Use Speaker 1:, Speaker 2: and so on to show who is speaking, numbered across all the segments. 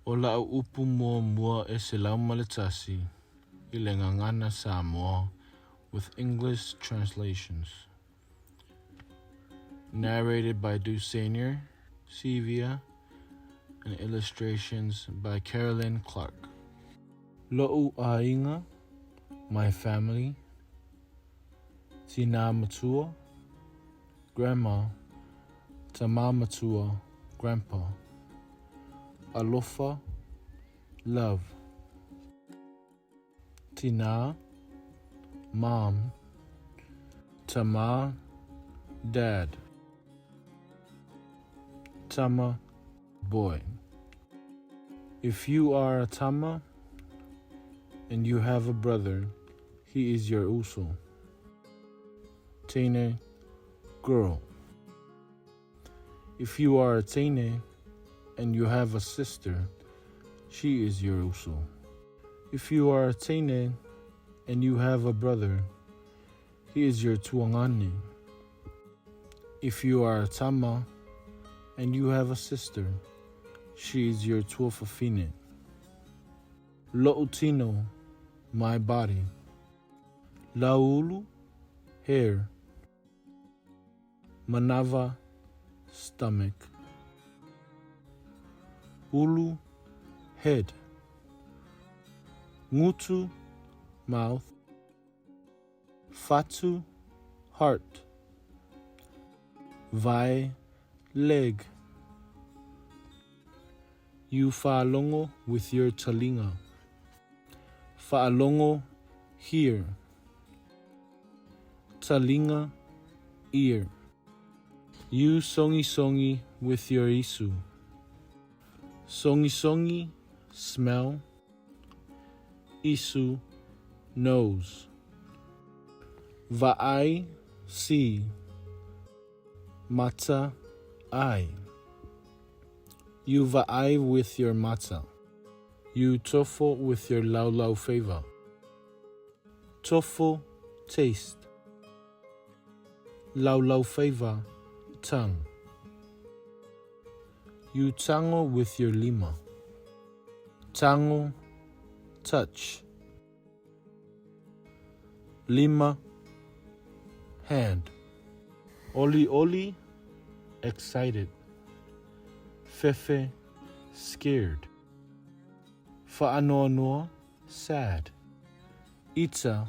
Speaker 1: O la'u upu muamua e 101 i le gagana Samoa with English translations. Narrated by Dusenior, Sivia, and illustrations by Carolyn Clark. Lo'u aiga, my family, Tina matua, grandma, Tama matua, grandpa. Alofa, love. Tina, mom. Tama, dad. Tama, boy. If you are a Tama and you have a brother, he is your uso. Tene, girl. If you are a Tene and you have a sister, she is your uso. If you are a Tene and you have a brother, he is your tuangane. If you are a Tama and you have a sister, she is your tuafafine. Lo'u tino, my body. Laulu, hair. Manava, stomach. Ulu, head. Ngutu, mouth. Fatu, heart. Vai, leg. You fa'alogo with your taliga. Fa'alogo, hear. Taliga, ear. You songisongi with your isu. Songisongi, smell. Isu, nose. Va'ai, see. Mata, eye. You va'ai with your mata. You tofo with your laulau favor. Tofo, taste. Laulau favor, tongue. You tango with your lima. Tango, touch. Lima, hand. Oli oli, excited. Fefe, scared. Fa'anoanoa, sad. Ita,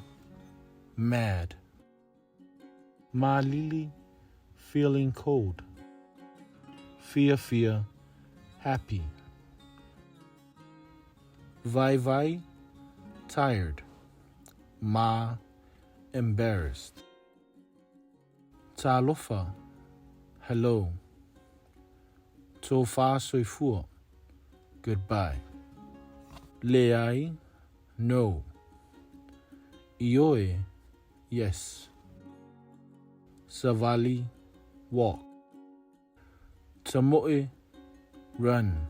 Speaker 1: mad. Malili, feeling cold. Fia fia, happy. Vai vai, tired. Ma, embarrassed. Talofa, hello. Tofa soifua, goodbye. Leai, no. Ioe, yes. Savali, walk. Tamoe, run.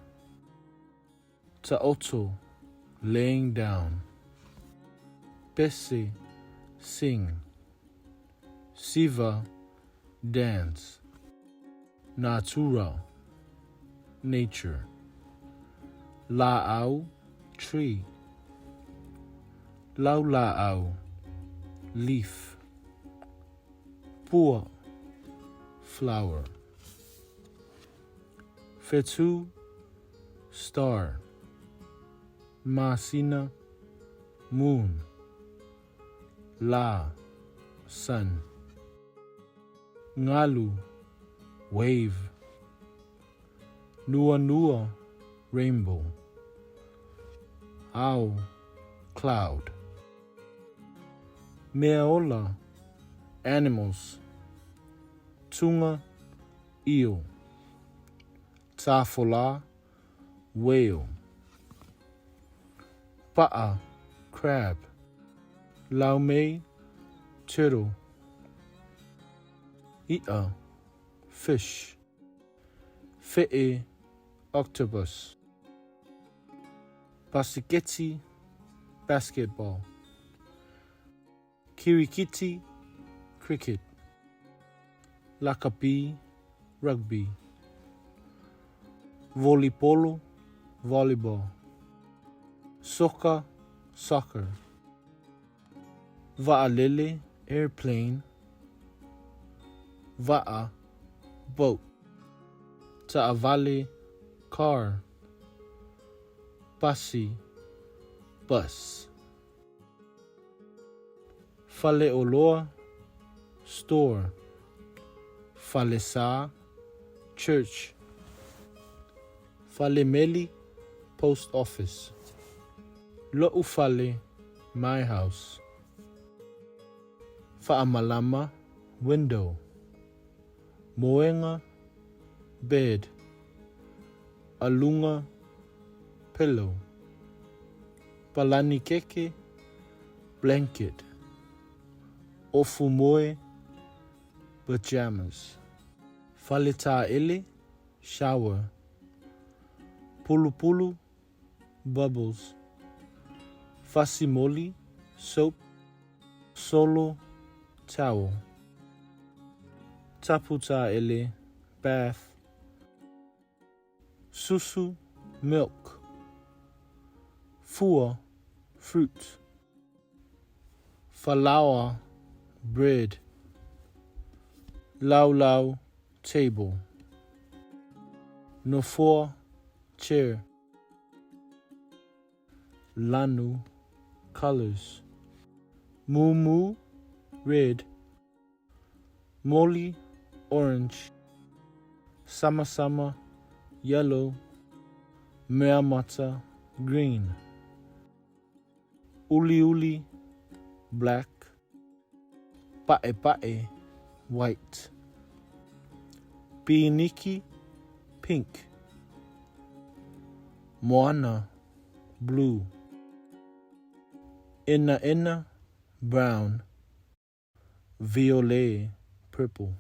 Speaker 1: Ta'oto, laying down. Pese, sing. Siva, dance. Natura, nature. La'au, tree. Laula'au, leaf. Pua, flower. Fetu, star. Masina, moon. La, sun. Ngalu, wave. Nua nua, rainbow. Ao, cloud. Meaola, animals. Tunga, eel. Tafola, whale. Pa'a, crab. Laumei, turtle. I'a, fish. Fe'e, octopus. Basiketi, basketball. Kirikiti, cricket. Lakapi, rugby. Volipolo, Volleyball. Soka, Soccer. Va'alele, Airplane. Va'a, Boat. Ta'avale, Car. Pasi, Bus. Faleoloa, Store. Falesa, Church. Falemeli, Post Office. Lo'u fale, My house. Fa'amalama, Window. Moenga, Bed. Aluga, Pillow. Palanikeke, Blanket. Ofu moe, Pajamas. Faletāʻele, Shower. Pulupulu, Bubbles. Fasimoli, Soap. Solo, Towel. Taputāʻele, Bath. Susu, Milk. Fua, Fruit. Falaoa, Bread. Laulau, Table. Nofoa, Chair. Lanu, Colours. Mumu, Red. Moli, Orange. Samasama, Yellow. Meamata, Green. Uliuli, Black. Pa'epa'e, White. Piniki, Pink. Moana, Blue. Enaena, Brown. Viole, Purple.